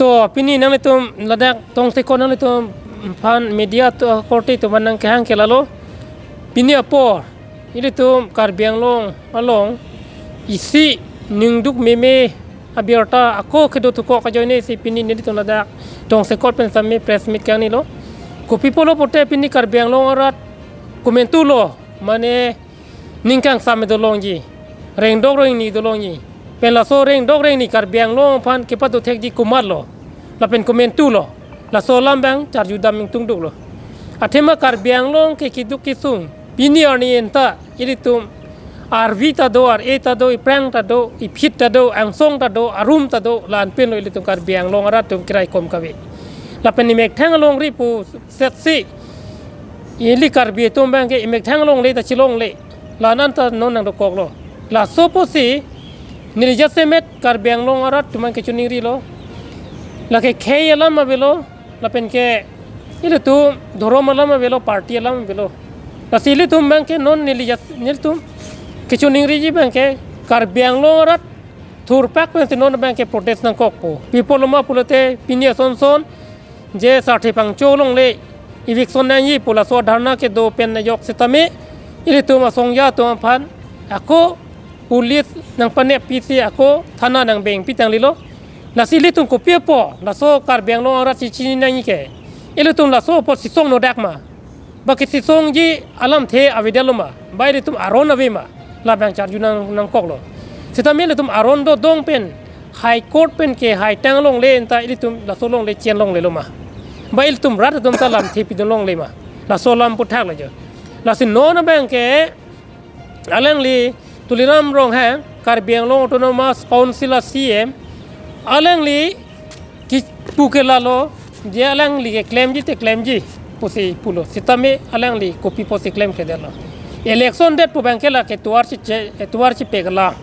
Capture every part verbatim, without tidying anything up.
To, pini nanglitum ladak tongsekot nanglitum aphan media akorte atum aphan nangkehang ke lalo. Pini apor, ilitum Karbi Anglong along isi ningduk meme abirta ako kedo thukok ajoine si pini nelitum ladak tongsekot pen sami press meet kangnilo. Kopi pulo pote pini Karbi Anglong arat komantulo, mane ning kangsam dolongji, rengdok rengni dolongji. Pen laso rengdok rengni Karbi Anglong aphan kepado thekji komatlo, lapen komantulo. Laso alam abang charjudam ingtungduklo. Athema Karbi Anglong ke keduk kesung, pini arni anta ilitum arvi ta do, ar-e ta do, iprang ta do, iphit ta do, angsong ta do, arum ta do, la-an penlo ilitum Karbi Anglong arat atum keraikom kave. Lapen imethang alongri pusetsi ili Karbi atum abang ke imethang alongle ta chelongle, la-an anta non nangdokoklo. Laso apotsi neli jasemet Karbi Anglong arat atum aphan kechoningrilo. Lake khei alam avelo, lapen ke ilitum dhorom alam avelo, party alam avelo. Lasi ilitum abang ke non neli jas-, nelitum kechoningriji abang ke Karbi Anglong arat thurpak pensi non abang ke protest nangkokpo. Pi apotlo ma pulote pini asonson je Sarthe Phangcho alongle eviction nangji pu laso adharna kedo pen ajok setame ilitum asongja atum aphan ako police nangpaneppi si ako thana nangbengpi tanglilo. Lasi ilitum kopi apot laso Karbi Anglong arat si chini nangji ke? Ilitum laso apot sisong nodak ma? Ba kesisongji alamthe avedetlo ma? Ba ilitum aron ave ma? La abang charju nang, nangkoklo. Setame ilitum aron dodong pen High Court pen kehai tang alongle anta ilitum laso alongle chen longlelo ma? Ba ilitum rat atum ta lamthe pidun longle ma? Laso alam aphuthak lo jo. Lasi non abang ke alangli Tuliram Ronghang, Karbi Anglong Autonomous Council a-C E M, alangli kipu ke lalo, je alangli keklemji te klemji pusi pulo. Setame alangli kopi pusi klemkledetlo? Election det pu abang ke lake tovar chiche, tovar chipek alam.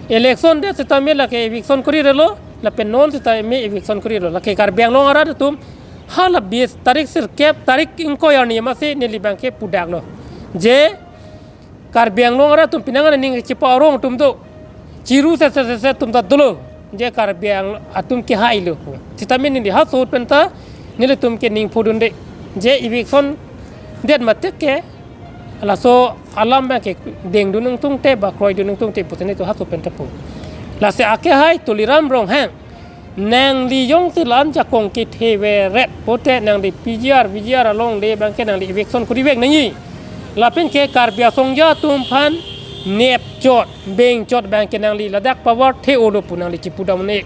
Election det setame lake eviction kurirelo, lapen non setame eviction kurirelo. Lake Karbi Anglong arat atum hala bis tarik sirkep, tarik ingkoi arni amatsi neli abang ke pudaklo, je Karbi Anglong arat atum pinang aning chipa arong atum do, chiru se se se se atum ta dolo, je Karbi Anglong atum kehailo pu. Setame neli ha ahut pen ta nelitum ke ning pudunde, je eviction det mate ke laso alam abang ke dengdun ingtungte ba kroidun ingtungte pusi nelitum ha ahut pen ta pu. Lasi akehai Tuliram Ronghang, nangli jongsi la-an jakong kethe veret pote nangli P G R, V G R alongle abang ke nangli eviction kurivek nangji. Lapen ke Karbi asongja atum aphan nepchot, bengchot abang ke nangli ladak power the-olo pu nangli chipudam un-e.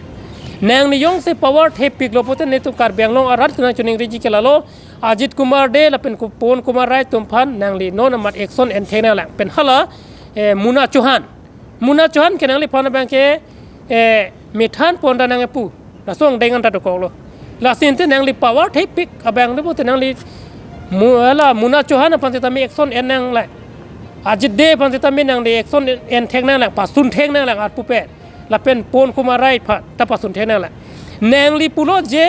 Nangli jongsi power thepiklo pote nelitum Karbi Anglong arat atum nangchoningriji ke lalo, Ajit Kumar Dey lapen Ku-, Pawan Kumar Rai atum aphan nangli non amat action enthek nanglang. Pen hala, eh, Muna Chauhan. Muna Chauhan ke nangliphan abang ke, eh, methan pon ta nangkepu. Laso angdeng anta dokoklo. Lasi ante nangli power thepik abang do pote nangli mu-, hala Muna Chauhan aphan setame action en nanglang. Ajit Dey aphan setame nangli action en, enthek nanglang, pasun thek nanglang arpu pen. Lapen Pawan Kumar Rai aphan ta pasun thek nanglang. Nangli pulo je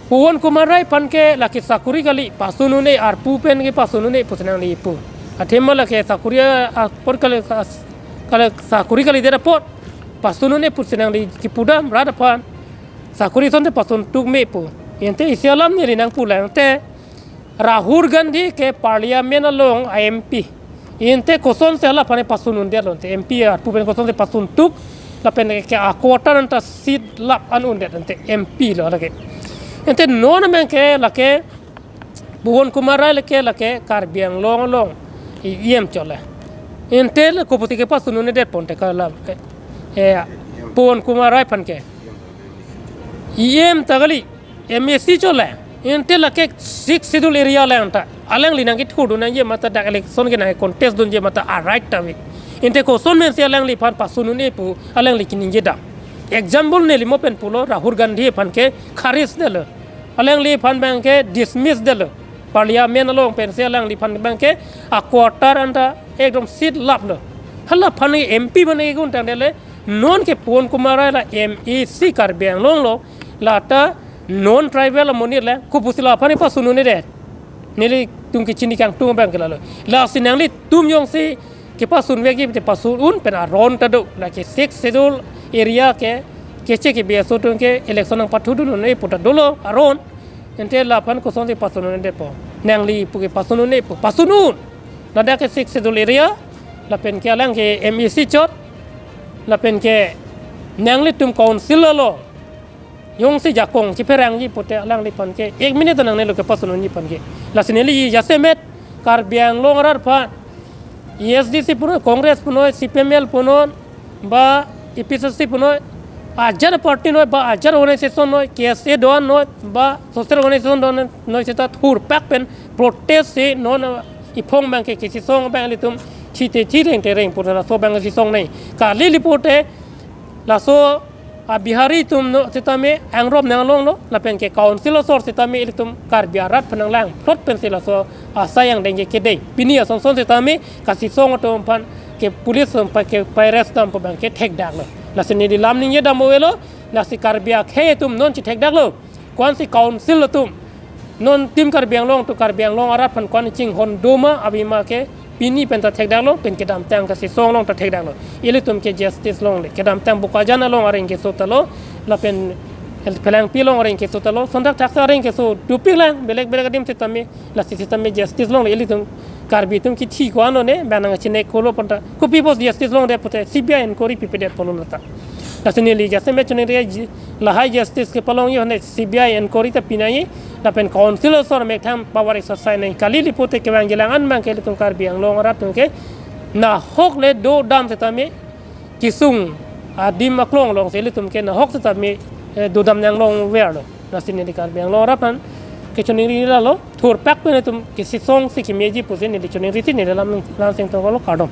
Pawan Kumar Rai aphan ke lake sakori kali, pasun un-e, arpu pen ke pasun un-e pusi nangli pu. Athema lake sakori a, apor kali, kali sakori kalidet apot pasun un-e pusi nangli kipudam rat aphan. Sakori asonte pasun tuk me pu. Ante isi alam neli nangpulang te, Rahul Gandhi ke Parliament along a-M P. Ante kosonsi hala aphan pasun undetlo ante, M P arpu pen kosonsi pasun tuk, lapen ke a-quarter anta seat lap an undet ante, M P lo lake. Ante non abang ke lake Pawan Kumar Rai lake, lake Karbi Anglong along E M chot le. Ante le kopusi kepasun undedet ponte ka la, eh, Pawan Kumar Rai aphan ke. E M ta kali, M A C chot le. Ante lake Sixth Schedule area lang ta. Alangli nangkethurdun nangji mata dak election ke nangcontest dunji mata a-right ta ave. Ante koson pensi alangliphan pasun un-e pu alangli kaningje dam. Example neli mo pen pulo Rahul Gandhi aphan ke kharis detlo. Alangliphan abang ke dismiss detlo. Parliament along pensi alangliphan abang ke a-quarter anta ekdom seat laplo. Hala aphan ke M P aphan ke gun tang detlo. Non ke Pawan Kumar Rai la M A C Karbi Anglong lo, la ta non tribal amonit le, kopusi la aphan pasun un'edet? Nelitum kechini kangtung abang ke lalo. Lasi nanglitum jongsi kepasun vekji te pasun un pen aron ta do, lake Sixth Schedule area ke keche ke B S O atum ke election nangpathu dun un-e pu ta dolo aron. Ante laphan kosonsi pasun un-edepo? Nangli pu ke pasun un-e pu, pasun un. Ladak ke Sixth Schedule area, lapen ke alang ke M A C chot, lapen ke nanglitum council along jongsi jakong chipherangji pute alangliphan ke ek minute nangnelo kepasun unji aphan ke. Lasi neli jasemet Karbi Anglong arat aphan, A S D C punoi, Congress punoi, C P M L punoi, ba A P H L C punoi, ajat party noi, ba ajat organization noi, K S A do-an noi, ba social organization do-an noi, seta thurpak pen protest si non iphong abang ke kesisong abang ilitum thite thireng tereng pu ta laso abang sisong nai. Kali li pute laso a Bihari atum no sitame angrop nanglonglo, lapen ke council asor sitame ilitum Karbi arat aphan nanglang plot pensi laso asai angdeng ke kedeng. Pini asonson sitame kasisong atum aphan ke police atum aphan ke pa-arrest dam pu abang ke thekdaklo. Lasi neli lam ningje dam avelo, lasi Karbi akhei atum non chithekdaklo. Ko-ansi council atum non Team Karbi Anglong atum Karbi Anglong arat aphan ko-an chinghon doma avema ke pini pen ta thekdaklo, pen kedamtang kasisong along ta thekdaklo. Ilitum ke justice longle. Kedamtang Bokajan along areng keso ta lo, lapen Phelangpi along areng keso ta lo, sontak thaksa areng keso dopiklang, belek belek adim sitame, lasi sitame justice longle. Ilitum Karbi atum kithi ko-an lone, bang nangchinek kolo pon ta, kopi apot justice longde pute, C B I inquiry pipedet pulo lata. Lasi neli jasemet choningri, lahai justice kepalongji aphan C B I inquiry ta pi nangji, lapen council asor methang power exercise nangji. Kali li pute kevangjilang an abang ke ilitum Karbi Anglong arat atum ke nahok le dodam sitame kesung adim aklong alongsi ilitum ke nahok sitame, eh, dodam nanglongverlo. Lasi neli Karbi Anglong arat aphan kechoningri lalo, thurpak pen itum kesisongsi kemeji pusi neli choningri si neli lam, lam seng tonglo, kardom.